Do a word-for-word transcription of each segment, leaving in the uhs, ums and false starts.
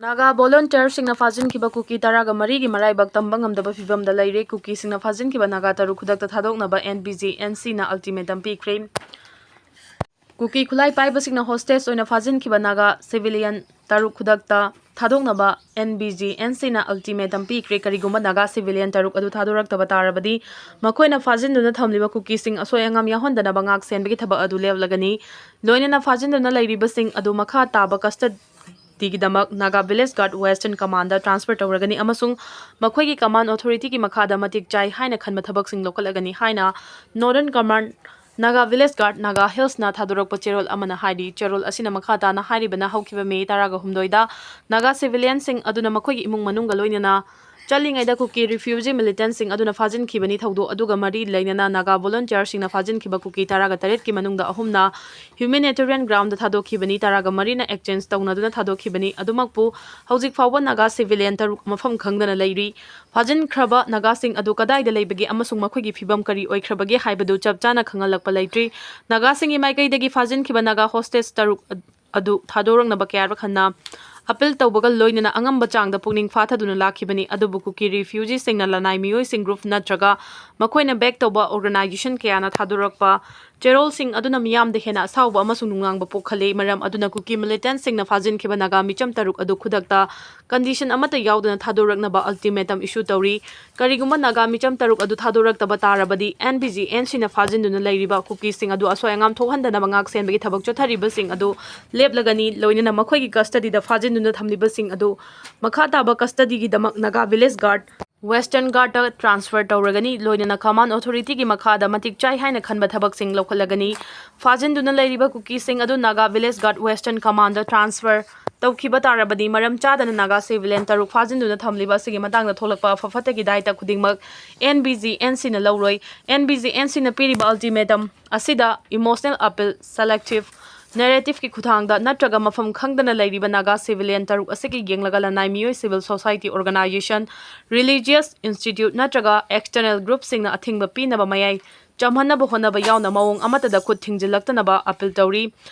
ꯅꯥꯒꯥ ꯚꯣꯂꯨꯟꯇꯤꯌꯔꯁꯤꯡꯅ ꯐꯥꯖꯤꯟꯈꯤꯕ ꯀꯨꯀꯤ ꯇꯔꯥꯒ ꯃꯔꯤꯒꯤ ꯃꯔꯥꯏꯕꯛ ꯇꯝꯕ ꯉꯝꯗꯕ ꯐꯤꯕꯝꯗ ꯂꯩꯔꯦ꯫ ꯀꯨꯀꯤꯁꯤꯡꯅ ꯐꯥꯖꯤꯟꯈꯤꯕ ꯅꯥꯒꯥ ꯇꯔꯨꯛ ꯈꯨꯗꯛꯇ ꯊꯥꯗꯣꯛꯅꯕ ꯑꯦꯟ ꯕꯤ ꯖꯤ ꯑꯦꯟ ꯁꯤꯅ ꯑꯜꯇꯤꯃꯦꯇꯝ ꯄꯤꯈ꯭ꯔꯦ꯫ ꯀꯨꯀꯤ ꯈꯨꯠꯂꯥꯏ ꯄꯥꯏꯕꯁꯤꯡꯅ ꯍꯣꯁꯇꯦꯖ ꯑꯣꯏꯅ ꯐꯥꯖꯤꯟꯈꯤꯕ ꯅꯥꯒꯥ ꯁꯤꯚꯤꯂꯤꯌꯟ ꯇꯔꯨꯛ ꯈꯨꯗꯛꯇ ꯊꯥꯗꯣꯛꯅꯕ ꯑꯦꯟ ꯕꯤ ꯖꯤ ꯑꯦꯟ ꯁꯤꯅ ꯑꯜꯇꯤꯃꯦꯇꯝ ꯄꯤꯈ꯭ꯔꯦ꯫ ꯀꯔꯤꯒꯨꯝꯕ ꯅꯥꯒꯥ ꯁꯤꯚꯤꯂꯤꯌꯟ ꯇꯔꯨꯛ ꯑꯗꯨ ꯊꯥꯗꯣꯔꯛꯇꯕ ꯇꯥꯔꯕꯗꯤ ꯃꯈꯣꯏꯅ ꯐꯥꯖꯤꯟꯗꯨꯅ ꯊꯝꯂꯤꯕ ꯀꯨꯀꯤꯁꯤꯡ ꯑꯁꯣꯏ ꯑꯉꯥꯝ ꯌꯥꯎꯍꯟꯗꯅꯕ ꯉꯥꯛ ꯁꯦꯟꯕꯒꯤ ꯊꯕꯛ ꯑꯗꯨ ꯂꯦꯞꯂꯒꯅꯤ꯫ ꯂꯣꯏꯅꯅ ꯐꯥꯖꯤꯟꯗꯨꯅ ꯂꯩꯔꯤꯕꯁꯤꯡ ꯑꯗꯨ ꯃꯈꯥ ꯇꯥꯕ ꯀꯁꯇꯗꯤꯒꯤꯗꯃꯛ Naga village guard western command transfer ꯇꯧꯔꯒꯅꯤ ꯑꯃꯁꯨꯡ ꯃꯈꯣꯏꯒꯤ ꯀꯃꯥꯟ ꯑꯣꯊꯣꯔꯤꯇꯤꯒꯤ ꯃꯈꯥꯗ ꯃꯇꯤꯛ ꯆꯥꯏ ꯍꯥꯏꯅ ꯈꯟꯕ ꯊꯕꯛꯁꯤꯡ ꯂꯧꯈꯠꯂꯒꯅꯤ ꯍꯥꯏꯅ northern command Naga village guard Naga ꯍꯤꯜꯁꯅ ꯊꯥꯗꯣꯔꯛꯄ ꯆꯦꯔꯣꯜ ꯑꯃꯅ ꯍꯥꯏꯔꯤ꯫ ꯆꯦꯔꯣꯜ ꯑꯁꯤꯅ ꯃꯈꯥ ꯇꯥꯅ ꯍꯥꯏꯔꯤꯕꯅ ꯍꯧꯈꯤꯕ ꯃꯦ ꯇꯔꯥꯒ ꯍꯨꯝꯗꯣꯏꯗ ꯅꯥꯒꯥ ꯁꯤꯚꯤꯂꯤꯌꯟꯁꯤꯡ ꯑꯗꯨꯅ ꯃꯈꯣꯏꯒꯤ ꯏꯃꯨꯡ ꯃꯅꯨꯡꯒ ꯂꯣꯏꯅꯅ ꯆꯠꯂꯤꯉꯩꯗ ꯀꯨꯀꯤ ꯔꯤꯐ꯭ꯌꯨꯖꯤ ꯃꯤꯂꯤꯇꯦꯟꯠꯁꯤꯡ ꯑꯗꯨꯅ ꯐꯥꯖꯤꯟꯈꯤꯕꯅꯤ꯫ ꯊꯧꯗꯣꯛ ꯑꯗꯨꯒ ꯃꯔꯤ ꯂꯩꯅꯅ ꯅꯥꯒꯥ ꯚꯣꯂꯨꯟꯇꯤꯌꯔꯁꯤꯡꯅ ꯐꯥꯖꯤꯟꯈꯤꯕ ꯀꯨꯀꯤ ꯇꯔꯥꯒ ꯇꯔꯦꯠꯀꯤ ꯃꯅꯨꯡꯗ ꯑꯍꯨꯝꯅ ꯍ꯭ꯌꯨꯃꯦꯅꯤꯇꯦꯔꯤꯌꯟ ꯒ꯭ꯔꯥꯎꯟꯗ ꯊꯥꯗꯣꯛꯈꯤꯕꯅꯤ, ꯇꯔꯥꯒ ꯃꯔꯤꯅ ꯑꯦꯛꯁꯆꯦꯟꯖ ꯇꯧꯅꯗꯨꯅ ꯊꯥꯗꯣꯛꯈꯤꯕꯅꯤ꯫ ꯑꯗꯨꯃꯛꯄꯨ ꯍꯧꯖꯤꯛ ꯐꯥꯎꯕ ꯅꯥꯒꯥ ꯁꯤꯚꯤꯂꯤꯌꯟ ꯇꯔꯨꯛ ꯃꯐꯝ ꯈꯪꯗꯅ ꯂꯩꯔꯤ꯫ ꯐꯥꯖꯤꯟꯈ꯭ꯔꯕ ꯅꯥꯒꯥꯁꯤꯡ ꯑꯗꯨ ꯀꯗꯥꯏꯗ ꯂꯩꯕꯒꯦ ꯑꯃꯁꯨꯡ ꯃꯈꯣꯏꯒꯤ ꯐꯤꯕꯝ ꯀꯔꯤ ꯑꯣꯏꯈ꯭ꯔꯕꯒꯦ ꯍꯥꯏꯕꯗꯨ ꯆꯞ ꯆꯥꯅ ꯈꯪꯍꯜꯂꯛꯄ ꯂꯩꯇ꯭ꯔꯤ꯫ ꯅꯥꯒꯥꯁꯤꯡꯒꯤ ꯃꯥꯏꯀꯩꯗꯒꯤ ꯐꯥꯖꯤꯟꯈꯤꯕ ꯅꯥꯒꯥ ꯍꯣꯁꯇꯦꯖ ꯇꯔꯨꯛ ꯑꯗꯨ ꯊꯥꯗꯣꯔꯛꯅꯕ ꯀꯌꯥꯔꯛ ꯍꯟꯅ ꯑꯄꯤꯜ ꯇꯧꯕꯒ ꯂꯣꯏꯅꯅ ꯑꯉꯝꯕ ꯆꯥꯡꯗ ꯄꯨꯛꯅꯤꯡ ꯐꯥꯊꯗꯨꯅ ꯂꯥꯛꯈꯤꯕꯅꯤ꯫ ꯑꯗꯨꯕꯨ ꯀꯨꯀꯤ ꯔꯤꯐ꯭ꯌꯨꯖꯤꯁꯤꯡꯅ ꯂꯅꯥꯏ ꯃꯤꯑꯣꯏꯁꯤꯡ ꯒ꯭ꯔꯨꯞ ꯅꯠꯇ꯭ꯔꯒ ꯃꯈꯣꯏꯅ ꯕꯦꯛ ꯇꯧꯕ ꯑꯣꯔꯒꯅꯥꯏꯖꯦꯁꯟ ꯀꯌꯥꯅ ꯊꯥꯗꯣꯔꯛꯄ ꯆꯦꯔꯣꯜꯁꯤꯡ ꯑꯗꯨꯅ ꯃꯤꯌꯥꯝꯗ ꯍꯦꯟꯅ ꯑꯁꯥꯎꯕ ꯑꯃꯁꯨꯡ ꯅꯨꯡꯅꯥꯡꯕ ꯄꯣꯛꯍꯜꯂꯤ꯫ ꯃꯔꯝ ꯑꯗꯨꯅ ꯀꯨꯀꯤ ꯃꯤꯂꯤꯇꯦꯟꯠꯁꯤꯡꯅ ꯐꯥꯖꯤꯟꯈꯤꯕ ꯅꯥꯒꯥ ꯃꯤꯆꯝ ꯇꯔꯨꯛ ꯑꯗꯨ ꯈꯨꯗꯛꯇ ꯀꯟꯗꯤꯁꯟ ꯑꯃꯠꯇ ꯌꯥꯎꯗꯅ ꯊꯥꯗꯣꯔꯛꯅꯕ ꯑꯜꯇꯤꯃꯦꯇꯝ ꯏꯁꯨ ꯇꯧꯔꯤ꯫ ꯀꯔꯤꯒꯨꯝꯕ ꯅꯥꯒꯥ ꯃꯤꯆꯝ ꯇꯔꯨꯛ ꯑꯗꯨ ꯊꯥꯗꯣꯔꯛꯇꯕ ꯇꯥꯔꯕꯗꯤ ꯑꯦꯟ ꯕꯤ ꯖꯤ ꯑꯦꯟ ꯁꯤꯅ ꯐꯥꯖꯤꯟꯗꯨꯅ ꯂꯩꯔꯤꯕ ꯀꯨꯀꯤꯁꯤꯡ ꯑꯗꯨ ꯑꯁꯣꯏ ꯑꯉꯥꯝ ꯊꯣꯛꯍꯟꯗꯅꯕ ꯉꯥꯛ ꯁꯦꯟꯕꯒꯤ ꯊꯕꯛ ꯆꯠꯊꯔꯤꯕꯁꯤꯡ ꯑꯗꯨ ꯂꯦꯞꯂꯒꯅꯤ꯫ ꯂꯣꯏꯅꯅ ꯃꯈꯣꯏꯒꯤ ꯀꯁꯇꯗꯤꯗ ꯐꯥꯖꯤꯟꯗꯨꯅ ꯊꯝꯂꯤꯕꯁꯤꯡ ꯑꯗꯨ ꯃꯈꯥ ꯇꯥꯕ ꯀꯁꯇꯗꯤꯒꯤꯗꯃꯛ Naga village guard western ꯒꯥꯔꯗꯇ transfer ꯇꯧꯔꯒꯅꯤ꯫ ꯂꯣꯏꯅꯅ ꯀꯃꯥꯟ ꯑꯣꯊꯣꯔꯤꯇꯤꯒꯤ ꯃꯈꯥꯗ ꯃꯇꯤꯛ ꯆꯥꯏ ꯍꯥꯏꯅ ꯈꯟꯕ ꯊꯕꯛꯁꯤꯡ ꯂꯧꯈꯠꯂꯒꯅꯤ꯫ ꯐꯥꯖꯤꯟꯗꯨꯅ ꯂꯩꯔꯤꯕ ꯀꯨꯀꯤꯁꯤꯡ ꯑꯗꯨ Naga village guard western command transfer ꯇꯧꯈꯤꯕ ꯇꯥꯔꯕꯗꯤ ꯃꯔꯝ ꯆꯥꯗꯅ ꯅꯥꯒꯥ ꯁꯤꯚꯤꯂꯤꯌꯟ ꯇꯔꯨꯛ ꯐꯥꯖꯤꯟꯗꯨꯅ ꯊꯝꯂꯤꯕ ꯑꯁꯤꯒꯤ ꯃꯇꯥꯡꯗ ꯊꯣꯛꯂꯛꯄ ꯑꯐ ꯐꯠꯇꯒꯤ ꯗꯥꯏꯇ ꯈꯨꯗꯤꯡꯃꯛ ꯑꯦꯟ ꯕꯤ ꯖꯤ ꯑꯦꯟ ꯁꯤꯅ ꯂꯧꯔꯣꯏ꯫ ꯑꯦꯟ ꯕꯤ ꯖꯤ ꯑꯦꯟ ꯁꯤꯅ ꯄꯤꯔꯤꯕ ꯑꯜꯇꯤꯃꯦꯇꯝ ꯑꯁꯤꯗ ꯏꯃꯣꯁꯅꯦꯜ ꯑꯄꯤꯜ, ꯁꯦꯂꯦꯛꯇꯤꯚ ꯅꯦꯔꯦꯇꯤꯚꯀꯤ ꯈꯨꯠꯊꯥꯡꯗ ꯅꯠꯇ꯭ꯔꯒ ꯃꯐꯝ ꯈꯪꯗꯅ ꯂꯩꯔꯤꯕ ꯅꯥꯒꯥ ꯁꯤꯚꯤꯂꯤꯌꯟ ꯇꯔꯨꯛ ꯑꯁꯤꯒꯤ ꯌꯦꯡꯂꯒ ꯂꯅꯥꯏ ꯃꯤꯑꯣꯏ, civil society organisation, religious institute ꯅꯠꯇ꯭ꯔꯒ ꯑꯦꯛꯁꯇꯔꯅꯦꯜ ꯒ꯭ꯔꯨꯞꯁꯤꯡꯅ ꯑꯊꯤꯡꯕ ꯄꯤꯅꯕ ꯃꯌꯥꯏ ꯆꯝꯍꯟꯅꯕ ꯍꯣꯠꯅꯕ ꯌꯥꯎꯅ ꯃꯑꯣꯡ ꯑꯃꯠꯇꯗ ꯈꯨꯠ ꯊꯤꯡꯖꯤꯜꯂꯛꯇꯅꯕ ꯑꯄꯤꯜ ꯇꯧꯔꯤ꯫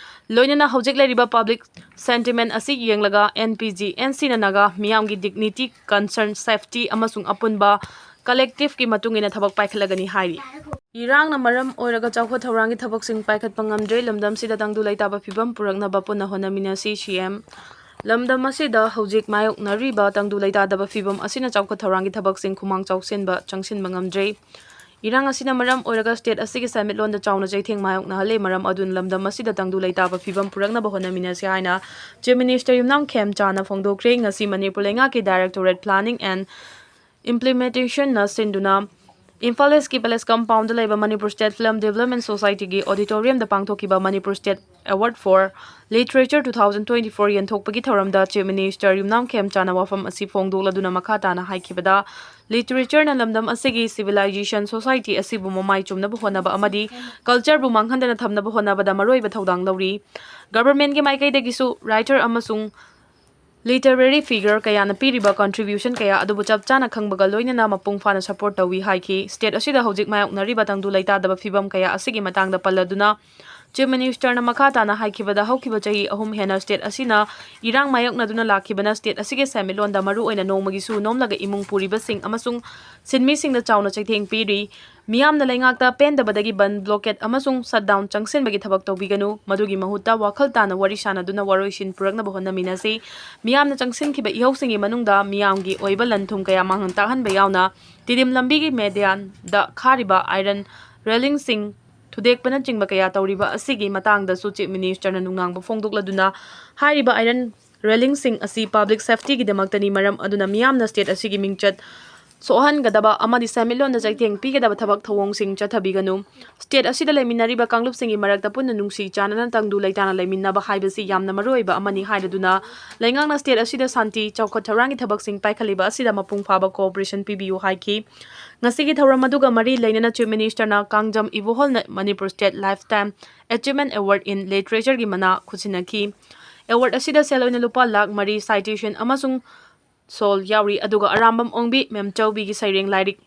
ꯂꯣꯏꯅꯅ ꯍꯧꯖꯤꯛ ꯂꯩꯔꯤꯕ public sentiment ꯑꯁꯤ ꯌꯦꯡꯂꯒ N P G N C ꯅ ꯅꯥꯒꯥ ꯃꯤꯌꯥꯝꯒꯤ dignity, concern, safety ꯑꯃꯁꯨꯡ ꯑꯄꯨꯟꯕ collectiveꯀꯤ ꯃꯇꯨꯡ ꯏꯟꯅ ꯊꯕꯛ ꯄꯥꯏꯈꯠꯂꯒꯅꯤ ꯍꯥꯏꯔꯤ꯫ ꯏꯔꯥꯡꯅ ꯃꯔꯝ ꯑꯣꯏꯔꯒ ꯆꯥꯎꯈꯠ ꯊꯧꯔꯥꯡꯒꯤ ꯊꯕꯛꯁꯤꯡ ꯄꯥꯏꯈꯠꯄ ꯉꯝꯗ꯭ꯔꯦ꯫ ꯂꯝꯗꯝꯁꯤꯗ ꯇꯪꯗꯨ ꯂꯩꯇꯥꯕ ꯐꯤꯕꯝ ꯄꯨꯔꯛꯅꯕ ꯄꯨꯟꯅ ꯍꯣꯠꯅꯃꯤꯟꯅꯁꯤ, C M꯫ ꯂꯝꯗꯝ ꯑꯁꯤꯗ ꯍꯧꯖꯤꯛ ꯃꯥꯌꯣꯛꯅꯔꯤꯕ ꯇꯪꯗꯨ ꯂꯩꯇꯥꯗꯕ ꯐꯤꯕꯝ ꯑꯁꯤꯅ ꯆꯥꯎꯈꯠ ꯊꯧꯔꯥꯡꯒꯤ ꯊꯕꯛꯁꯤꯡ ꯈꯨꯃꯥꯡ ꯆꯥꯎꯁꯤꯟꯕ ꯆꯪꯁꯤꯟꯕ ꯉꯝꯗ꯭ꯔꯦ꯫ ꯏꯔꯥꯡ ꯑꯁꯤꯅ ꯃꯔꯝ ꯑꯣꯏꯔꯒ state ꯑꯁꯤꯒꯤ ꯁꯦꯟꯃꯤꯠꯂꯣꯟꯗ ꯆꯥꯎꯅ ꯆꯩꯊꯦꯡ ꯃꯥꯌꯣꯛꯅꯍꯜꯂꯦ꯫ ꯃꯔꯝ ꯑꯗꯨꯅ ꯂꯝꯗꯝ ꯑꯁꯤꯗ ꯇꯪꯗꯨ ꯂꯩꯇꯥꯕ ꯐꯤꯕꯝ ꯄꯨꯔꯛꯅꯕ ꯍꯣꯠꯅꯃꯤꯟꯅꯁꯤ ꯍꯥꯏꯅ Chief Minister ꯌꯨꯝꯅꯥꯝ ꯈꯦꯝꯆꯥꯅ ꯐꯣꯡꯗꯣꯛꯈ꯭ꯔꯦ꯫ ꯉꯁꯤ ꯃꯅꯤꯄꯨꯔ ꯂꯩꯉꯥꯛꯀꯤ Directorate Planning and Implementationꯅ ꯁꯤꯟꯗꯨꯅ ꯏꯝꯐꯥꯜ Eastꯀꯤ Palace Compoundꯗ ꯂꯩꯕ Manipur State Film Development Societyꯒꯤ auditoriumꯗ ꯄꯥꯡꯊꯣꯛꯈꯤꯕ Manipur State Award for Literature two thousand twenty-four ꯌꯦꯟꯊꯣꯛꯄꯒꯤ ꯊꯧꯔꯝꯗ Chief Minister ꯌꯨꯝꯅꯥꯝ ꯈꯦꯝꯆꯥꯅ ꯋꯥꯐꯝ ꯑꯁꯤ ꯐꯣꯡꯗꯣꯛꯂꯗꯨꯅ ꯃꯈꯥ ꯇꯥꯅ ꯍꯥꯏꯈꯤꯕꯗ, literatureꯅ ꯂꯝꯗꯝ ꯑꯁꯤꯒꯤ civilization, society ꯑꯁꯤꯕꯨ ꯃꯃꯥꯏ ꯆꯨꯝꯅꯕ ꯍꯣꯠꯅꯕ ꯑꯃꯗꯤ cultureꯕꯨ ꯃꯥꯡꯍꯟꯗꯅ ꯊꯝꯅꯕ ꯍꯣꯠꯅꯕꯗ ꯃꯔꯨꯑꯣꯏꯕ ꯊꯧꯗꯥꯡ ꯂꯧꯔꯤ꯫ Governmentꯀꯤ ꯃꯥꯏꯀꯩꯗꯒꯤꯁꯨ writer ꯑꯃꯁꯨꯡ literary figure ꯀꯌꯥꯅ ꯄꯤꯔꯤꯕ contribution ꯀꯌꯥ ꯑꯗꯨꯕꯨ ꯆꯞ ꯆꯥꯅ ꯈꯪꯕꯒ ꯂꯣꯏꯅꯅ ꯃꯄꯨꯡ ꯐꯥꯅ support ꯇꯧꯏ ꯍꯥꯏꯈꯤ꯫ State ꯑꯁꯤꯗ ꯍꯧꯖꯤꯛ ꯃꯥꯌꯣꯛꯅꯔꯤꯕ ꯇꯪꯗꯨ ꯂꯩꯇꯥꯗꯕ ꯐꯤꯕꯝ ꯀꯌꯥ ꯑꯁꯤꯒꯤ ꯃꯇꯥꯡꯗ ꯄꯜꯂꯗꯨꯅ Chief Ministerꯅ ꯃꯈꯥ ꯇꯥꯅ ꯍꯥꯏꯈꯤꯕꯗ, ꯍꯧꯈꯤꯕ ꯆꯍꯤ ꯑꯍꯨꯝ ꯍꯦꯟꯅ state ꯑꯁꯤꯅ ꯏꯔꯥꯡ ꯃꯥꯌꯣꯛꯅꯗꯨꯅ ꯂꯥꯛꯈꯤꯕꯅ state ꯑꯁꯤꯒꯤ ꯁꯦꯟꯃꯤꯠꯂꯣꯟꯗ ꯃꯔꯨꯑꯣꯏꯅ ꯅꯣꯡꯃꯒꯤ ꯁꯨ ꯅꯣꯝꯂꯒ ꯏꯃꯨꯡ ꯄꯨꯔꯤꯕꯁꯤꯡ ꯑꯃꯁꯨꯡ ꯁꯤꯟꯃꯤꯁꯤꯡꯗ ꯆꯥꯎꯅ ꯆꯩꯊꯦꯡ ꯄꯤꯔꯤ꯫ ꯃꯤꯌꯥꯝꯅ ꯂꯩꯉꯥꯛꯇ ꯄꯦꯟꯗꯕꯗꯒꯤ ꯕꯟ, blockade ꯑꯃꯁꯨꯡ shutdown ꯆꯪꯁꯤꯟꯕꯒꯤ ꯊꯕꯛ ꯇꯧꯕꯤꯒꯅꯨ꯫ ꯃꯗꯨꯒꯤ ꯃꯍꯨꯠꯇ ꯋꯥꯈꯜ ꯇꯥꯅ ꯋꯥꯔꯤ ꯁꯥꯅꯗꯨꯅ ꯋꯥꯔꯣꯏꯁꯤꯟ ꯄꯨꯔꯛꯅꯕ ꯍꯣꯠꯅꯃꯤꯟꯅꯁꯤ꯫ ꯃꯤꯌꯥꯝꯅ ꯆꯪꯁꯤꯟꯈꯤꯕ ꯏꯍꯧꯁꯤꯡꯒꯤ ꯃꯅꯨꯡꯗ ꯃꯤꯌꯥꯝꯒꯤ ꯑꯣꯏꯕ ꯂꯟ ꯊꯨꯝ ꯀꯌꯥ ꯃꯥꯡꯍꯟ ꯇꯥꯛꯍꯟꯕ ꯌꯥꯎꯅ ꯇꯤꯗꯤꯝ ꯂꯝꯕꯤꯒꯤ medianꯗ ꯈꯥꯔꯤꯕ iron railingꯁꯤꯡ ꯊꯨꯗꯦꯛꯄꯅꯆꯤꯡꯕ ꯀꯌꯥ ꯇꯧꯔꯤꯕ ꯑꯁꯤꯒꯤ ꯃꯇꯥꯡꯗꯁꯨ Chief Ministerꯅ ꯅꯨꯡꯅꯥꯡꯕ ꯐꯣꯡꯗꯣꯛꯂꯗꯨꯅ, ꯍꯥꯏꯔꯤꯕ iron railingꯁꯤꯡ ꯑꯁꯤ public safetyꯒꯤꯗꯃꯛꯇꯅꯤ, ꯃꯔꯝ ꯑꯗꯨꯅ ꯃꯤꯌꯥꯝꯅ state ꯑꯁꯤꯒꯤ ꯃꯤꯡꯆꯠ ꯁꯣꯛꯍꯟꯒꯗꯕ ꯑꯃꯗꯤ ꯁꯦꯟꯃꯤꯠꯂꯣꯟꯗ ꯆꯩꯊꯦꯡ ꯄꯤꯒꯗꯕ ꯊꯕꯛ ꯊꯧꯑꯣꯡꯁꯤꯡ ꯆꯠꯊꯕꯤꯒꯅꯨ꯫ State ꯑꯁꯤꯗ ꯂꯩꯃꯤꯟꯅꯔꯤꯕ ꯀꯥꯡꯂꯨꯞꯁꯤꯡꯒꯤ ꯃꯔꯛꯇ ꯄꯨꯟꯅ ꯅꯨꯡꯁꯤ ꯆꯥꯟꯅꯅ ꯇꯪꯗꯨ ꯂꯩꯇꯥꯅ ꯂꯩꯃꯤꯟꯅꯕ ꯍꯥꯏꯕꯁꯤ ꯌꯥꯝꯅ ꯃꯔꯨꯑꯣꯏꯕ ꯑꯃꯅꯤ ꯍꯥꯏꯔꯗꯨꯅ, ꯂꯩꯉꯥꯛꯅ state ꯑꯁꯤꯗ ꯁꯥꯟꯇꯤ, ꯆꯥꯎꯈꯠ ꯊꯧꯔꯥꯡꯒꯤ ꯊꯕꯛꯁꯤꯡ ꯄꯥꯏꯈꯠꯂꯤꯕ ꯑꯁꯤꯗ ꯃꯄꯨꯡ ꯐꯥꯕ cooperation ꯄꯤꯕꯤꯌꯨ ꯍꯥꯏꯈꯤ꯫ ꯉꯁꯤꯒꯤ ꯊꯧꯔꯝ ꯑꯗꯨꯒ ꯃꯔꯤ ꯂꯩꯅꯅ Chief Ministerꯅ Kangjam ꯏꯕꯣꯍꯜꯅ Manipur State Lifetime Achievement Award in Literatureꯒꯤ ꯃꯅꯥ ꯈꯨꯠꯁꯤꯟꯅꯈꯤ꯫ Award ꯑꯁꯤꯗ ꯁꯦꯜ ꯑꯣꯏꯅ ꯂꯨꯄꯥ ꯂꯥꯈ ꯃꯔꯤ, citation ꯑꯃꯁꯨꯡ ꯁꯣꯜ ꯌꯥꯎꯔꯤ, ꯑꯗꯨꯒ ꯑꯔꯥꯝꯕꯝ ꯑꯣꯡꯕꯤ ꯃꯦꯝꯆꯧꯕꯤꯒꯤ ꯁꯩꯔꯦꯡ ꯂꯥꯏꯔꯤꯛ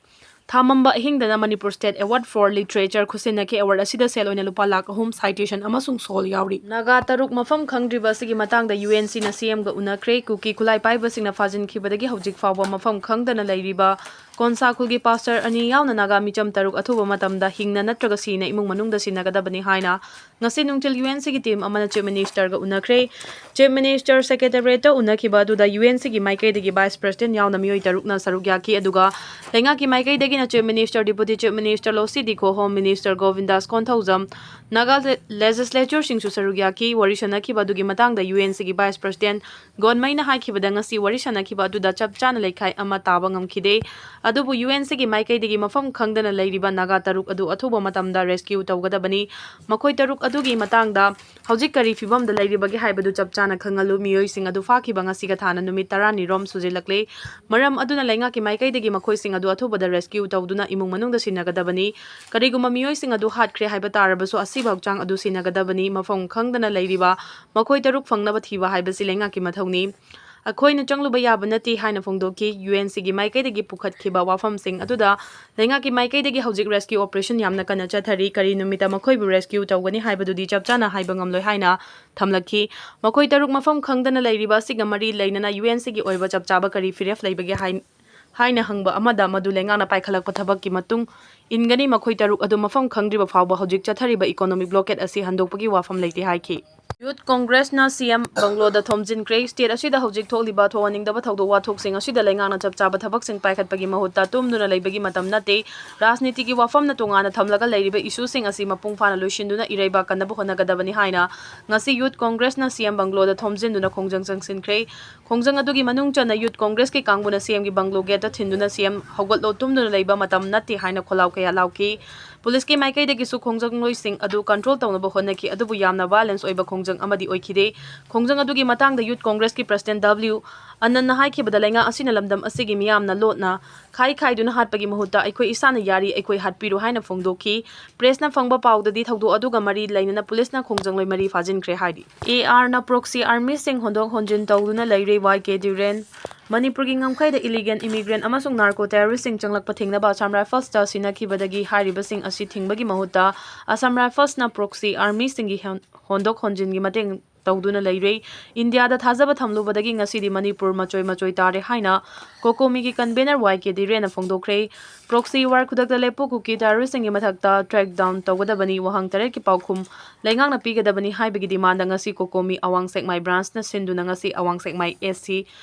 ꯊꯥꯃꯝꯕ ꯑꯍꯤꯡꯗꯅ Manipur State Award for Literature ꯈꯨꯠꯁꯤꯟꯅꯈꯤ꯫ Award ꯑꯁꯤꯗ ꯁꯦꯜ ꯑꯣꯏꯅ ꯂꯨꯄꯥ ꯂꯥꯈ ꯑꯍꯨꯝ, citation ꯑꯃꯁꯨꯡ ꯁꯣꯜ ꯌꯥꯎꯔꯤ꯫ ꯅꯥꯒꯥ ꯇꯔꯨꯛ ꯃꯐꯝ ꯈꯪꯗ꯭ꯔꯤꯕ ꯑꯁꯤꯒꯤ ꯃꯇꯥꯡꯗ UNCꯅ CMꯒ ꯎꯅꯈ꯭ꯔꯦ꯫ ꯀꯨꯀꯤ ꯈꯨꯠꯂꯥꯏ ꯄꯥꯏꯕꯁꯤꯡꯅ ꯐꯥꯖꯤꯟꯈꯤꯕꯗꯒꯤ ꯍꯧꯖꯤꯛ ꯐꯥꯎꯕ ꯃꯐꯝ ꯈꯪꯗꯅ ꯂꯩꯔꯤꯕ ꯀꯣꯟꯁꯥ ꯈꯨꯜꯒꯤ pastor ꯑꯅꯤ ꯌꯥꯎꯅ ꯅꯥꯒꯥ ꯃꯤꯆꯝ ꯇꯔꯨꯛ ꯑꯊꯨꯕ ꯃꯇꯝꯗ ꯍꯤꯡꯅ ꯅꯠꯇ꯭ꯔꯒ ꯁꯤꯅ ꯏꯃꯨꯡ ꯃꯅꯨꯡꯗ ꯁꯤꯟꯅꯒꯗꯕꯅꯤ ꯍꯥꯏꯅ ꯉꯁꯤ ꯅꯨꯡꯊꯤꯜ UNCꯒꯤ team ꯑꯃꯅ Chief Ministerꯒ ꯎꯅꯈ꯭ꯔꯦ꯫ Chief Minister Secretariatꯇ ꯎꯅꯈꯤꯕ ꯑꯗꯨꯗ UNCꯒꯤ ꯃꯥꯏꯀꯩꯗꯒꯤ Vice President ꯌꯥꯎꯅ ꯃꯤꯑꯣꯏ ꯇꯔꯨꯛꯅ ꯁꯔꯨꯛ ꯌꯥꯈꯤ, ꯑꯗꯨꯒ ꯂꯩꯉꯥꯛꯀꯤ ꯃꯥꯏꯀꯩꯗꯒꯤꯅ Chief Minister, Deputy Chief Minister Losii Dikho, Home Minister Govindas Konthoujam, Naga le-, legislatureꯁꯤꯡꯁꯨ ꯁꯔꯨꯛ ꯌꯥꯈꯤ꯫ ꯋꯥꯔꯤ ꯁꯥꯟꯅꯈꯤꯕ ꯑꯗꯨꯒꯤ ꯃꯇꯥꯡꯗ UNCꯒꯤ Vice President ꯒꯣꯟꯃꯩꯅ ꯍꯥꯏꯈꯤꯕꯗ ꯉꯁꯤ ꯋꯥꯔꯤ ꯁꯥꯟꯅꯈꯤꯕ ꯑꯗꯨꯗ ꯆꯞ ꯆꯥꯅ ꯂꯩꯈꯥꯏ ꯑꯃ ꯇꯥꯕ ꯉꯝꯈꯤꯗꯦ꯫ ꯑꯗꯨꯕꯨ UNCꯒꯤ ꯃꯥꯏꯀꯩꯗꯒꯤ ꯃꯐꯝ ꯈꯪꯗꯅ ꯂꯩꯔꯤꯕ ꯅꯥꯒꯥ ꯇꯔꯨꯛ ꯑꯗꯨ ꯑꯊꯨꯕ ꯃꯇꯝꯗ rescue ꯇꯧꯒꯗꯕꯅꯤ꯫ ꯃꯈꯣꯏ ꯇꯔꯨꯛ ꯑꯗꯨꯒꯤ ꯃꯇꯥꯡꯗ ꯍꯧꯖꯤꯛ ꯀꯔꯤ ꯐꯤꯚꯝꯗ ꯂꯩꯔꯤꯕꯒꯦ ꯍꯥꯏꯕꯗꯨ ꯆꯞ ꯆꯥꯅ ꯈꯪꯍꯜꯂꯨ꯫ ꯃꯤꯑꯣꯏꯁꯤꯡ ꯑꯗꯨ ꯐꯥꯈꯤꯕ ꯉꯁꯤꯒ ꯊꯥꯅ ꯅꯨꯃꯤꯠ ꯇꯔꯥꯅꯤ ꯔꯣꯝ ꯁꯨꯖꯤꯜꯂꯛꯂꯦ꯫ ꯃꯔꯝ ꯑꯗꯨꯅ ꯂꯩꯉꯥꯛꯀꯤ ꯃꯥꯏꯀꯩꯗꯒꯤ ꯃꯈꯣꯏꯁꯤꯡ ꯑꯗꯨ ꯑꯊꯨꯕꯗ rescue ꯇꯧꯗꯨꯅ ꯏꯃꯨꯡ ꯃꯅꯨꯡꯗ ꯁꯤꯟꯅꯒꯗꯕꯅꯤ꯫ ꯀꯔꯤꯒꯨꯝꯕ ꯃꯤꯑꯣꯏꯁꯤꯡ ꯑꯗꯨ ꯍꯥꯠꯈ꯭ꯔꯦ ꯍꯥꯏꯕ ꯇꯥꯔꯕꯁꯨ ꯑꯁꯤꯕ ꯍꯛꯆꯥꯡ ꯑꯗꯨ ꯁꯤꯟꯅꯒꯗꯕꯅꯤ꯫ ꯃꯐꯝ ꯈꯪꯗꯅ ꯂꯩꯔꯤꯕ ꯃꯈꯣꯏ ꯇꯔꯨꯛ ꯐꯪꯅꯕ ꯊꯤꯕ ꯍꯥꯏꯕꯁꯤ ꯂꯩꯉꯥꯛꯀꯤ ꯃꯊꯧꯅꯤ꯫ ꯑꯩꯈꯣꯏꯅ ꯆꯪꯂꯨꯕ ꯌꯥꯕ ꯅꯠꯇꯦ ꯍꯥꯏꯅ ꯐꯣꯡꯗꯣꯛꯈꯤ꯫ UNCꯒꯤ ꯃꯥꯏꯀꯩꯗꯒꯤ ꯄꯨꯈꯠꯈꯤꯕ ꯋꯥꯐꯝꯁꯤꯡ ꯑꯗꯨꯗ ꯂꯩꯉꯥꯛꯀꯤ ꯃꯥꯏꯀꯩꯗꯒꯤ ꯍꯧꯖꯤꯛ rescue operation ꯌꯥꯝꯅ ꯀꯟꯅ ꯆꯠꯊꯔꯤ꯫ ꯀꯔꯤ ꯅꯨꯃꯤꯠꯇ ꯃꯈꯣꯏꯕꯨ rescue ꯇꯧꯒꯅꯤ ꯍꯥꯏꯕꯗꯨꯗꯤ ꯆꯞ ꯆꯥꯅ ꯍꯥꯏꯕ ꯉꯝꯂꯣꯏ ꯍꯥꯏꯅ ꯊꯝꯂꯛꯈꯤ꯫ ꯃꯈꯣꯏ ꯇꯔꯨꯛ ꯃꯐꯝ ꯈꯪꯗꯅ ꯂꯩꯔꯤꯕ ꯑꯁꯤꯒ ꯃꯔꯤ ꯂꯩꯅꯅ UNCꯒꯤ ꯑꯣꯏꯕ ꯆꯞ ꯆꯥꯕ ꯀꯔꯤ ꯐꯤꯔꯦꯞ ꯂꯩꯕꯒꯦ ꯍꯥꯏ-, ꯍꯥꯏꯅ ꯍꯪꯕ ꯑꯃꯗ ꯃꯗꯨ ꯂꯩꯉꯥꯛꯅ ꯄꯥꯏꯈꯠꯂꯛꯄ ꯊꯕꯛꯀꯤ ꯃꯇꯨꯡ ꯏꯟꯒꯅꯤ꯫ ꯃꯈꯣꯏ ꯇꯔꯨꯛ ꯑꯗꯨ ꯃꯐꯝ ꯈꯪꯗ꯭ꯔꯤꯕ ꯐꯥꯎꯕ ꯍꯧꯖꯤꯛ ꯆꯠꯊꯔꯤꯕ economic blockade ꯑꯁꯤ ꯍꯟꯗꯣꯛꯄꯒꯤ ꯋꯥꯐꯝ ꯂꯩꯇꯦ ꯍꯥꯏꯈꯤ꯫ Youth Congressꯅ CM bungalow ꯊꯣꯝꯖꯤꯟꯈ꯭ꯔꯦ꯫ State ꯑꯁꯤꯗ ꯍꯧꯖꯤꯛ ꯊꯣꯛꯂꯤꯕ ꯊꯣꯛꯍꯟꯅꯤꯡꯗꯕ ꯊꯧꯗꯣꯛ ꯋꯥꯊꯣꯛꯁꯤꯡ ꯑꯁꯤꯗ ꯂꯩꯉꯥꯛꯅ ꯆꯞ ꯆꯥꯕ ꯊꯕꯛꯁꯤꯡ ꯄꯥꯏꯈꯠꯄꯒꯤ ꯃꯍꯨꯠꯇ ꯇꯨꯝꯗꯨꯅ ꯂꯩꯕꯒꯤ ꯃꯇꯝ ꯅꯠꯇꯦ꯫ ꯔꯥꯖꯅꯤꯇꯤꯒꯤ ꯋꯥꯐꯝꯅ ꯇꯣꯉꯥꯟꯅ ꯊꯝꯂꯒ ꯂꯩꯔꯤꯕ issueꯁꯤꯡ ꯑꯁꯤ ꯃꯄꯨꯡ ꯐꯥꯅ ꯂꯣꯏꯁꯤꯟꯗꯨꯅ ꯏꯔꯩꯕꯥꯛ ꯀꯟꯅꯕ ꯍꯣꯠꯅꯒꯗꯕꯅꯤ ꯍꯥꯏꯅ ꯉꯁꯤ Youth Congressꯅ CM bungalowꯗ ꯊꯣꯝꯖꯤꯟꯗꯨꯅ ꯈꯣꯡꯖꯪ ꯆꯪꯁꯤꯟꯈ꯭ꯔꯦ꯫ ꯈꯣꯡꯖꯪ ꯑꯗꯨꯒꯤ ꯃꯅꯨꯡ ꯆꯟꯅ Youth Congressꯀꯤ ꯀꯥꯡꯕꯨꯅ CMꯒꯤ bungalow gateꯇ ꯊꯤꯟꯗꯨꯅ CM ꯍꯧꯒꯠꯂꯣ, ꯇꯨꯝꯗꯨꯅ ꯂꯩꯕ ꯃꯇꯝ ꯅꯠꯇꯦ ꯍꯥꯏꯅ ꯈꯣꯜꯂꯥꯎ ꯀꯌꯥ ꯂꯥꯎꯈꯤ꯫ ꯄꯨꯂꯤꯁꯀꯤ ꯃꯥꯏꯀꯩꯗꯒꯤꯁꯨ ꯈꯣꯡꯖꯪꯂꯣꯏꯁꯤꯡ ꯑꯗꯨ control ꯇꯧꯅꯕ ꯍꯣꯠꯅꯈꯤ, ꯑꯗꯨꯕꯨ ꯌꯥꯝꯅ violence ꯑꯣꯏꯕ ꯈꯣꯡꯖꯪ ꯑꯃꯗꯤ ꯑꯣꯏꯈꯤꯗꯦ꯫ ꯈꯣꯡꯖꯪ ꯑꯗꯨꯒꯤ ꯃꯇꯥꯡꯗ Youth Congressꯀꯤ President W ꯑꯅꯟꯅ ꯍꯥꯏꯈꯤꯕꯗ, ꯂꯩꯉꯥꯛ ꯑꯁꯤꯅ ꯂꯝꯗꯝ ꯑꯁꯤꯒꯤ ꯃꯤꯌꯥꯝꯅ ꯂꯣꯠꯅ ꯈꯥꯏ ꯈꯥꯏꯗꯨꯅ ꯍꯥꯠꯄꯒꯤ ꯃꯍꯨꯠꯇ ꯑꯩꯈꯣꯏ ꯏꯁꯥꯅ ꯌꯥꯔꯤ, ꯑꯩꯈꯣꯏ ꯍꯥꯠꯄꯤꯔꯨ ꯍꯥꯏꯅ ꯐꯣꯡꯗꯣꯛꯈꯤ꯫ Pressꯅ ꯐꯪꯕ ꯄꯥꯎꯗꯗꯤ ꯊꯧꯗꯣꯛ ꯑꯗꯨꯒ ꯃꯔꯤ ꯂꯩꯅꯅ ꯄꯨꯂꯤꯁꯅ ꯈꯣꯡꯖꯪꯂꯣꯏ ꯃꯔꯤ ꯐꯥꯖꯤꯟꯈ꯭ꯔꯦ ꯍꯥꯏꯔꯤ꯫ ARꯅ proxy armyꯁꯤꯡ ꯍꯣꯟꯗꯣꯛ ꯍꯣꯟꯖꯤꯟ ꯇꯧꯗꯨꯅ ꯂꯩꯔꯦ꯫ YK Dhiren, ꯃꯅꯤꯄꯨꯔꯒꯤ ꯉꯝꯈꯩꯗ ꯏꯂꯤꯒꯦꯜ ꯏꯃꯤꯒ꯭ꯔꯦꯟ ꯑꯃꯁꯨꯡ ꯅꯥꯔꯀꯣ ꯇꯦꯔꯣꯔꯤꯁꯁꯤꯡ ꯆꯪꯂꯛꯄ ꯊꯤꯡꯅꯕ ꯑꯁꯥꯝ ꯔꯥꯏꯐꯜꯁꯇ ꯁꯤꯟꯅꯈꯤꯕꯗꯒꯤ ꯍꯥꯏꯔꯤꯕꯁꯤꯡ ꯑꯁꯤ ꯊꯤꯡꯕꯒꯤ ꯃꯍꯨꯠꯇ ꯑꯁꯥꯝ ꯔꯥꯏꯐꯜꯁꯅ ꯄ꯭ꯔꯣꯛꯁꯤ ꯑꯥꯔꯃꯤꯁꯤꯡꯒꯤ ꯍꯦꯟ- ꯍꯣꯟꯗꯣꯛ ꯍꯣꯟꯖꯤꯟꯒꯤ ꯃꯇꯦꯡ ꯇꯧꯗꯨꯅ ꯂꯩꯔꯦ꯫ ꯏꯟꯗꯤꯌꯥꯗ ꯊꯥꯖꯕ ꯊꯝꯂꯨꯕꯗꯒꯤ ꯉꯁꯤꯗꯤ ꯃꯅꯤꯄꯨꯔ ꯃꯆꯣꯏ ꯃꯆꯣꯏ ꯇꯥꯔꯦ ꯍꯥꯏꯅ ꯀꯣꯀꯣꯃꯤꯒꯤ ꯀꯟꯚꯦꯅꯔ ꯋꯥꯏ ꯀꯦ ꯙꯤꯔꯦꯟꯅ ꯐꯣꯡꯗꯣꯛꯈ꯭ꯔꯦ꯫ ꯄ꯭ꯔꯣꯛꯁꯤ ꯋꯥꯔ ꯈꯨꯗꯛꯇ ꯂꯦꯞꯄꯨ, ꯀꯨꯀꯤ ꯇꯦꯔꯣꯔꯤꯁꯁꯤꯡꯒꯤ ꯃꯊꯛꯇ ꯀ꯭ꯔꯦꯛ ꯗꯥꯎꯟ ꯇꯧꯒꯗꯕꯅꯤ, ꯋꯥꯍꯪ ꯇꯔꯦꯠꯀꯤ ꯄꯥꯎꯈꯨꯝ ꯂꯩꯉꯥꯛꯅ ꯄꯤꯒꯗꯕꯅꯤ ꯍꯥꯏꯕꯒꯤ ꯗꯤꯃꯥꯟꯗ ꯉꯁꯤ ꯀꯣꯀꯣꯃꯤ ꯑꯋꯥꯡ ꯁꯦꯛꯃꯥꯏ ꯕ꯭ꯔꯥꯟꯁꯅ ꯁꯤꯟꯗꯨꯅ ꯉꯁꯤ ꯑꯋꯥꯡ ꯁꯦꯛꯃꯥꯏ S C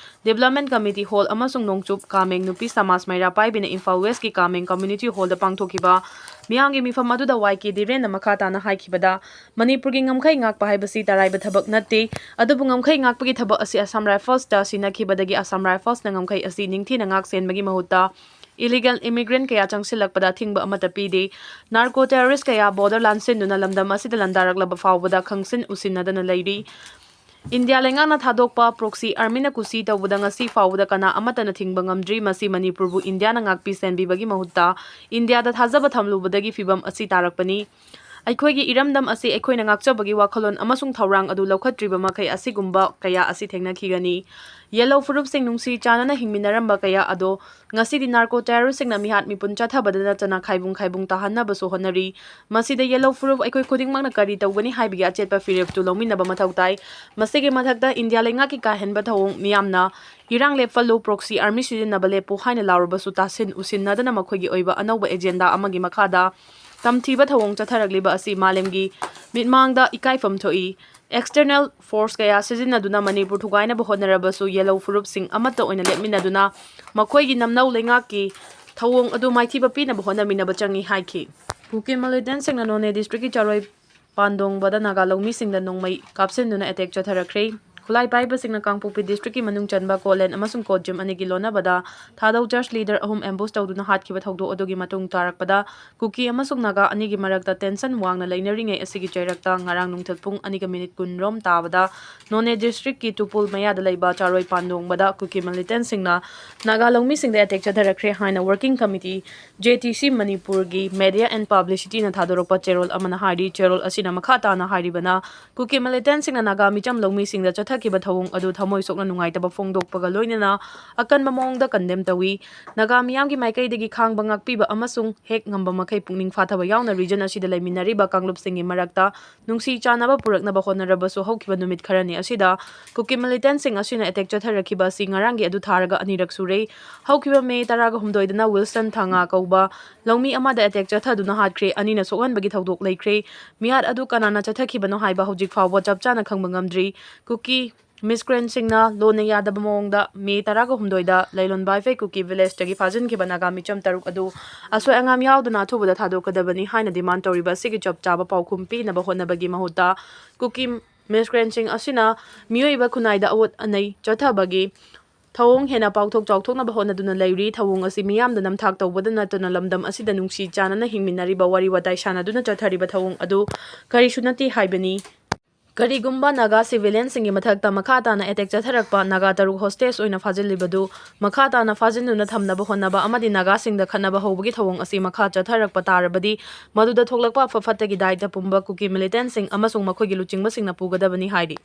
development committee hall ꯑꯃꯁꯨꯡ ꯅꯣꯡꯆꯨꯞ ꯀꯥꯃꯦꯡ ꯅꯨꯄꯤ ꯁꯃꯥꯖ ꯃꯩꯔꯥ ꯄꯥꯏꯕꯤꯅ ꯏꯝꯐꯥꯜ ꯋꯦꯁꯀꯤ ꯀꯥꯃꯦꯡ ꯀꯝꯃ꯭ꯌꯨꯅꯤꯇꯤ ꯍꯣꯜꯗ ꯄꯥꯡꯊꯣꯛꯈꯤꯕ ꯃꯤꯌꯥꯝꯒꯤ ꯃꯤꯐꯝ ꯑꯗꯨꯗ ꯋꯥꯏ ꯀꯦ ꯙꯤꯔꯦꯟꯅ ꯃꯈꯥ ꯇꯥꯅ ꯍꯥꯏꯈꯤꯕꯗ, ꯃꯅꯤꯄꯨꯔꯒꯤ ꯉꯝꯈꯩ ꯉꯥꯛꯄ ꯍꯥꯏꯕꯁꯤ ꯇꯔꯥꯏꯕ ꯊꯕꯛ ꯅꯠꯇꯦ꯫ ꯑꯗꯨꯕꯨ ꯉꯝꯈꯩ ꯉꯥꯛꯄꯒꯤ ꯊꯕꯛ ꯑꯁꯤ ꯑꯁꯥꯝ ꯔꯥꯏꯐꯜꯁꯇ ꯁꯤꯟꯅꯈꯤꯕꯗꯒꯤ ꯑꯁꯥꯝ ꯔꯥꯏꯐꯜꯁꯅ ꯉꯝꯈꯩ ꯑꯁꯤ ꯅꯤꯡꯊꯤꯅ ꯉꯥꯛ ꯁꯦꯟꯕꯒꯤ ꯃꯍꯨꯠꯇ ꯏꯂꯤꯒꯦꯜ ꯏꯃꯤꯒ꯭ꯔꯦꯟ ꯀꯌꯥ ꯆꯪꯁꯤꯜꯂꯛꯄꯗ ꯑꯊꯤꯡꯕ ꯑꯃꯠꯇ ꯄꯤꯗꯦ꯫ ꯅꯥꯔꯀꯣ ꯇꯦꯔꯣꯔꯤꯁ ꯀꯌꯥ ꯕꯣꯔꯗꯔ ꯂꯥꯟꯁꯤꯟꯗꯨꯅ ꯂꯝꯗꯝ ꯑꯁꯤꯗ ꯂꯥꯟꯗꯥꯔꯛꯂꯕ ꯐꯥꯎꯕꯗ ꯈꯪꯁꯤꯟ ꯎꯁꯤꯟꯅꯗꯅ ꯂꯩꯔꯤ꯫ ꯏꯟꯗꯤꯌꯥ ꯂꯩꯉꯥꯛꯅ ꯊꯥꯗꯣꯛꯄ ꯄ꯭ꯔꯣꯛꯁꯤ ꯑꯥꯔꯃꯤꯅ ꯀꯨꯁꯤ ꯇꯧꯕꯗ ꯉꯁꯤ ꯐꯥꯎꯕꯗ ꯀꯅꯥ ꯑꯃꯠꯇꯅ ꯊꯤꯡꯕ ꯉꯝꯗ꯭ꯔꯤ꯫ ꯃꯁꯤ ꯃꯅꯤꯄꯨꯔꯕꯨ ꯏꯟꯗꯤꯌꯥꯅ ꯉꯥꯛꯄꯤ ꯁꯦꯟꯕꯤꯕꯒꯤ ꯃꯍꯨꯠꯇ ꯏꯟꯗꯤꯌꯥꯗ ꯊꯥꯖꯕ ꯊꯝꯂꯨꯕꯗꯒꯤ ꯐꯤꯚꯝ ꯑꯁꯤ ꯇꯥꯔꯛꯄꯅꯤ꯫ ꯑꯩꯈꯣꯏꯒꯤ ꯏꯔꯝꯗꯝ ꯑꯁꯤ ꯑꯩꯈꯣꯏꯅ ꯉꯥꯛꯆꯕꯒꯤ ꯋꯥꯈꯜꯂꯣꯟ ꯑꯃꯁꯨꯡ ꯊꯧꯔꯥꯡ ꯑꯗꯨ ꯂꯧꯈꯠꯇ꯭ꯔꯤꯕ ꯃꯈꯩ ꯑꯁꯤꯒꯨꯝꯕ ꯀꯌꯥ ꯑꯁꯤ ꯊꯦꯡꯅꯈꯤꯒꯅꯤ꯫ ꯌꯦꯜꯂꯣ ꯐꯨꯔꯨꯞꯁꯤꯡ ꯅꯨꯡꯁꯤ ꯆꯥꯟꯅꯅ ꯍꯤꯡꯃꯤꯟꯅꯔꯝꯕ ꯀꯌꯥ ꯑꯗꯣ ꯉꯁꯤꯗꯤ ꯅꯥꯔꯀꯣ ꯇꯦꯔꯣꯔꯤꯁꯁꯤꯡꯅ ꯃꯤꯍꯥꯠ ꯃꯤꯄꯨꯟ ꯆꯠꯊꯕꯗ ꯅꯠꯇꯅ ꯈꯥꯏꯕꯨꯡ ꯈꯥꯏꯕꯨꯡ ꯇꯥꯍꯟꯅꯕꯁꯨ ꯍꯣꯠꯅꯔꯤ꯫ ꯃꯁꯤꯗ ꯌꯦꯜꯂꯣ ꯐꯨꯔꯨꯞ ꯑꯩꯈꯣꯏ ꯈꯨꯗꯤꯡꯃꯛꯅ ꯀꯔꯤ ꯇꯧꯒꯅꯤ ꯍꯥꯏꯕꯒꯤ ꯑꯆꯦꯠꯄ ꯐꯤꯔꯦꯞꯇꯨ ꯂꯧꯃꯤꯟꯅꯕ ꯃꯊꯧ ꯇꯥꯏ꯫ ꯃꯁꯤꯒꯤ ꯃꯊꯛꯇ ꯏꯟꯗꯤꯌꯥ ꯂꯩꯉꯥꯛꯀꯤ ꯀꯥꯍꯦꯟꯕ ꯊꯧꯑꯣꯡ ꯃꯤꯌꯥꯝꯅ "ꯏꯔꯥꯡ ꯂꯦꯞꯍꯜꯂꯨ, ꯄ꯭ꯔꯣꯛꯁꯤ ꯑꯥꯔꯃꯤ ꯁꯤꯖꯤꯟꯅꯕ ꯂꯦꯞꯄꯨ" ꯍꯥꯏꯅ ꯂꯥꯎꯔꯕꯁꯨ ꯇꯥꯁꯤꯟ ꯎꯁꯤꯟꯅꯗꯅ ꯃꯈꯣꯏꯒꯤ ꯑꯣꯏꯕ ꯑꯅꯧꯕ ꯑꯦꯖꯦꯟꯗꯥ ꯑꯃꯒꯤ ꯃꯈꯥꯗ ꯇꯝꯊꯤꯕ ꯊꯧꯑꯣꯡ ꯆꯠꯊꯔꯛꯂꯤꯕ ꯑꯁꯤ ꯃꯥꯂꯦꯝꯒꯤ ꯃꯤꯠꯃꯥꯡꯗ ꯏꯀꯥꯏꯐꯝ ꯊꯣꯛꯏ꯫ ꯑꯦꯛꯁꯇꯔꯅꯦꯜ ꯐꯣꯔꯁ ꯀꯌꯥ ꯁꯤꯖꯤꯟꯅꯗꯨꯅ ꯃꯅꯤꯄꯨꯔ ꯊꯨꯒꯥꯏꯅꯕ ꯍꯣꯠꯅꯔꯕꯁꯨ ꯌꯦꯜꯂꯧ ꯐꯨꯔꯨꯞꯁꯤꯡ ꯑꯃꯠꯇ ꯑꯣꯏꯅ ꯂꯦꯞꯃꯤꯟꯅꯗꯨꯅ ꯃꯈꯣꯏꯒꯤ ꯅꯝꯅꯧ ꯂꯩꯉꯥꯛꯀꯤ ꯊꯧꯑꯣꯡ ꯑꯗꯨ ꯃꯥꯏꯊꯤꯕ ꯄꯤꯅꯕ ꯍꯣꯠꯅꯃꯤꯟꯅꯕ ꯆꯪꯏ ꯍꯥꯏꯈꯤ꯫ ꯀꯨꯀꯤ ꯃꯤꯂꯤꯇꯦꯟꯁꯤꯡꯅ ꯅꯣꯅꯦ ꯗꯤꯁꯇ꯭ꯔꯤꯛꯀꯤ ꯆꯥꯔꯣꯏ ꯄꯥꯟꯗꯣꯡꯕꯗ ꯅꯥꯒꯥ ꯂꯧꯃꯤꯁꯤꯡꯗ ꯅꯣꯡꯃꯩ ꯀꯥꯞꯁꯤꯟꯗꯨꯅ ꯑꯦꯇꯦꯛ ꯆꯠꯊꯔꯛꯈ꯭ꯔꯦ꯫ ꯈꯨꯠꯂꯥꯏ ꯄꯥꯏꯕꯁꯤꯡꯅ ꯀꯥꯡꯄꯣꯛꯄꯤ ꯗꯤꯁꯇ꯭ꯔꯤꯛꯀꯤ ꯃꯅꯨꯡ ꯆꯟꯕ ꯀꯣꯠꯂꯦꯟ ꯑꯃꯁꯨꯡ ꯀꯣꯠꯖꯤꯝ ꯑꯅꯤꯒꯤ ꯂꯣꯟꯅꯕꯗ ꯊꯥꯗꯧ ꯆꯔꯆ ꯂꯤꯗꯔ ꯑꯍꯨꯝ ꯑꯦꯝꯕꯨꯁ ꯇꯧꯗꯨꯅ ꯍꯥꯠꯈꯤꯕ ꯊꯧꯗꯣꯛ ꯑꯗꯨꯒꯤ ꯃꯇꯨꯡ ꯇꯥꯔꯛꯄꯗ ꯀꯨꯀꯤ ꯑꯃꯁꯨꯡ ꯅꯥꯒꯥ ꯑꯅꯤꯒꯤ ꯃꯔꯛꯇ ꯇꯦꯟꯁꯟ ꯋꯥꯡꯅ ꯂꯩꯅꯔꯤꯉꯩ ꯑꯁꯤꯒꯤ ꯆꯩꯔꯛꯇ ꯉꯔꯥꯡ ꯅꯨꯡꯊꯤꯜ ꯄꯨꯡ ꯑꯅꯤꯒ ꯃꯤꯅꯤꯠ ꯀꯨꯟ ꯔꯣꯝ ꯇꯥꯕꯗ ꯅꯣꯅꯦ ꯗꯤꯁꯇ꯭ꯔꯤꯛꯀꯤ ꯇꯨꯄꯨꯜ ꯃꯌꯥꯗ ꯂꯩꯕ ꯆꯥꯔꯣꯏ ꯄꯥꯟꯗꯣꯡꯕꯗ ꯀꯨꯀꯤ ꯃꯤꯂꯤꯇꯦꯟꯁꯤꯡꯅ ꯅꯥꯒꯥ ꯂꯧꯃꯤꯁꯤꯡꯗ ꯑꯦꯇꯦꯛ ꯆꯠꯊꯔꯛꯈ꯭ꯔꯦ ꯍꯥꯏꯅ working committee, J T C ꯃꯅꯤꯄꯨꯔꯒꯤ ꯃꯦꯗꯤꯌꯥ ꯑꯦꯟ ꯄꯕ꯭ꯂꯤꯁꯤꯇꯤꯅ ꯊꯥꯗꯣꯔꯛꯄ ꯆꯦꯔꯣꯜ ꯑꯃꯅ ꯍꯥꯏꯔꯤ꯫ ꯆꯦꯔꯣꯜ ꯑꯁꯤꯅ ꯃꯈꯥ ꯇꯥꯅ ꯍꯥꯏꯔꯤꯕꯅ, ꯀꯨꯀꯤ ꯃꯤꯂꯤꯇꯦꯟꯁꯤꯡꯅ ꯅꯥꯒꯥ ꯃꯤꯆꯝ ꯂꯧꯃꯤꯁꯤꯡꯗ ꯆꯠꯊꯔꯤꯕ ꯆꯠꯊꯈꯤꯕ ꯊꯧꯑꯣꯡ ꯑꯗꯨ ꯊꯃꯣꯏ ꯁꯣꯛꯅ ꯅꯨꯡꯉꯥꯏꯇꯕ ꯐꯣꯡꯗꯣꯛꯄꯒ ꯂꯣꯏꯅꯅ ꯑꯀꯟꯕ ꯃꯑꯣꯡꯗ condemn ꯇꯧꯏ꯫ ꯅꯥꯒꯥ ꯃꯤꯌꯥꯝꯒꯤ ꯃꯥꯏꯀꯩꯗꯒꯤ ꯈꯥꯡꯕ ꯉꯥꯛꯄꯤꯕ ꯑꯃꯁꯨꯡ ꯍꯦꯛ ꯉꯝꯕ ꯃꯈꯩ ꯄꯨꯛꯅꯤꯡ ꯐꯥꯊꯕ ꯌꯥꯎꯅ region ꯑꯁꯤꯗ ꯂꯩꯃꯤꯟꯅꯔꯤꯕ ꯀꯥꯡꯂꯨꯞꯁꯤꯡꯒꯤ ꯃꯔꯛꯇ ꯅꯨꯡꯁꯤ ꯆꯥꯟꯅꯕ ꯄꯨꯔꯛꯅꯕ ꯍꯣꯠꯅꯔꯕꯁꯨ ꯍꯧꯈꯤꯕ ꯅꯨꯃꯤꯠ ꯈꯔꯅꯤ ꯑꯁꯤꯗ ꯀꯨꯀꯤ militantꯁꯤꯡ ꯑꯁꯤꯅ attack ꯆꯠꯊꯔꯛꯈꯤꯕ ꯑꯁꯤ ꯉꯔꯥꯡꯒꯤ ꯑꯗꯨ ꯊꯥꯔꯒ ꯑꯅꯤꯔꯛ ꯁꯨꯔꯦ꯫ ꯍꯧꯈꯤꯕ ꯃꯦ ꯇꯔꯥꯒ ꯍꯨꯝꯗꯣꯏꯗꯅ ꯋꯤꯜꯁꯟ ꯊꯥꯉꯥ ꯀꯧꯕ ꯂꯧꯃꯤ ꯑꯃꯗ attack ꯆꯠꯊꯗꯨꯅ ꯍꯥꯠꯈ꯭ꯔꯦ꯫ ꯑꯅꯤꯅ ꯁꯣꯛꯍꯟꯕꯒꯤ ꯊꯧꯗꯣꯛ ꯂꯩꯈ꯭ꯔꯦ꯫ ꯃꯤꯍꯥꯠ ꯑꯗꯨ ꯀꯅꯥꯅ ꯆꯠꯊꯈꯤꯕꯅꯣ ꯍꯥꯏꯕ ꯍꯧꯖꯤꯛ ꯐꯥꯎꯕ ꯆꯞ ꯆꯥꯅ ꯈꯪꯕ ꯉꯝꯗ꯭ꯔꯤ꯫ ꯀꯨꯀꯤ miscreantꯁꯤꯡꯅ ꯂꯣꯟꯅ ꯌꯥꯗꯕ ꯃꯑꯣꯡꯗ ꯃꯦ ꯇꯔꯥꯒ ꯍꯨꯝꯗꯣꯏꯗ ꯂꯩꯂꯣꯟ ꯕꯥꯏꯐꯩ ꯀꯨꯀꯤ villageꯇꯒꯤ ꯐꯥꯖꯤꯟꯈꯤꯕ ꯅꯥꯒꯥ ꯃꯤꯆꯝ ꯇꯔꯨꯛ ꯑꯗꯨ ꯑꯁꯣꯏ ꯑꯉꯥꯝ ꯌꯥꯎꯗꯅ ꯑꯊꯨꯕꯗ ꯊꯥꯗꯣꯛꯀꯗꯕꯅꯤ ꯍꯥꯏꯅ demand ꯇꯧꯔꯤꯕ ꯑꯁꯤꯒꯤ ꯆꯞ ꯆꯥꯕ ꯄꯥꯎꯈꯨꯝ ꯄꯤꯅꯕ ꯍꯣꯠꯅꯕꯒꯤ ꯃꯍꯨꯠꯇ ꯀꯨꯀꯤ miscreantꯁꯤꯡ ꯑꯁꯤꯅ ꯃꯤꯑꯣꯏꯕ ꯈꯨꯟꯅꯥꯏꯗ ꯑꯋꯣꯠ ꯑꯅꯩ ꯆꯠꯊꯕꯒꯤ ꯊꯧꯑꯣꯡ ꯍꯦꯟꯅ ꯄꯥꯛꯊꯣꯛ ꯆꯥꯎꯊꯣꯛꯅꯕ ꯍꯣꯠꯅꯗꯨꯅ ꯂꯩꯔꯤ꯫ ꯊꯧꯑꯣꯡ ꯑꯁꯤ ꯃꯤꯌꯥꯝꯗ ꯅꯝꯊꯥꯛ ꯇꯧꯕꯗ ꯅꯠꯇꯅ ꯂꯝꯗꯝ ꯑꯁꯤꯗ ꯅꯨꯡꯁꯤ ꯆꯥꯟꯅꯅ ꯍꯤꯡꯃꯤꯟꯅꯔꯤꯕ ꯋꯥꯔꯤ ꯋꯥꯇꯥꯏ ꯁꯥꯟꯅꯗꯨꯅ ꯆꯠꯊꯔꯤꯕ ꯊꯧꯑꯣꯡ ꯑꯗꯨ ꯀꯔꯤꯁꯨ ꯅꯠꯇꯦ ꯍꯥꯏꯕꯅꯤ꯫ ꯀꯔꯤꯒꯨꯝꯕ ꯅꯥꯒꯥ civilianꯁꯤꯡꯒꯤ ꯃꯊꯛꯇ ꯃꯈꯥ ꯇꯥꯅ attack ꯆꯠꯊꯔꯛꯄ ꯅꯥꯒꯥ ꯇꯔꯨꯛ hostage ꯑꯣꯏꯅ ꯐꯥꯖꯤꯜꯂꯤꯕꯗꯨ ꯃꯈꯥ ꯇꯥꯅ ꯐꯥꯖꯤꯟꯗꯨꯅ ꯊꯝꯅꯕ ꯍꯣꯠꯅꯕ ꯑꯃꯗꯤ ꯅꯥꯒꯥꯁꯤꯡꯗ ꯈꯠꯅꯕ ꯍꯧꯕꯒꯤ ꯊꯧꯑꯣꯡ ꯑꯁꯤ ꯃꯈꯥ ꯆꯠꯊꯔꯛꯄ ꯇꯥꯔꯕꯗꯤ ꯃꯗꯨꯗ ꯊꯣꯛꯂꯛꯄ ꯑꯐ ꯐꯠꯇꯒꯤ ꯗꯥꯏꯇ ꯄꯨꯝꯕ ꯀꯨꯀꯤ militantꯁꯤꯡ ꯑꯃꯁꯨꯡ ꯃꯈꯣꯏꯒꯤ ꯂꯨꯆꯤꯡꯕꯁꯤꯡꯅ ꯄꯨꯒꯗꯕꯅꯤ ꯍꯥꯏꯔꯤ꯫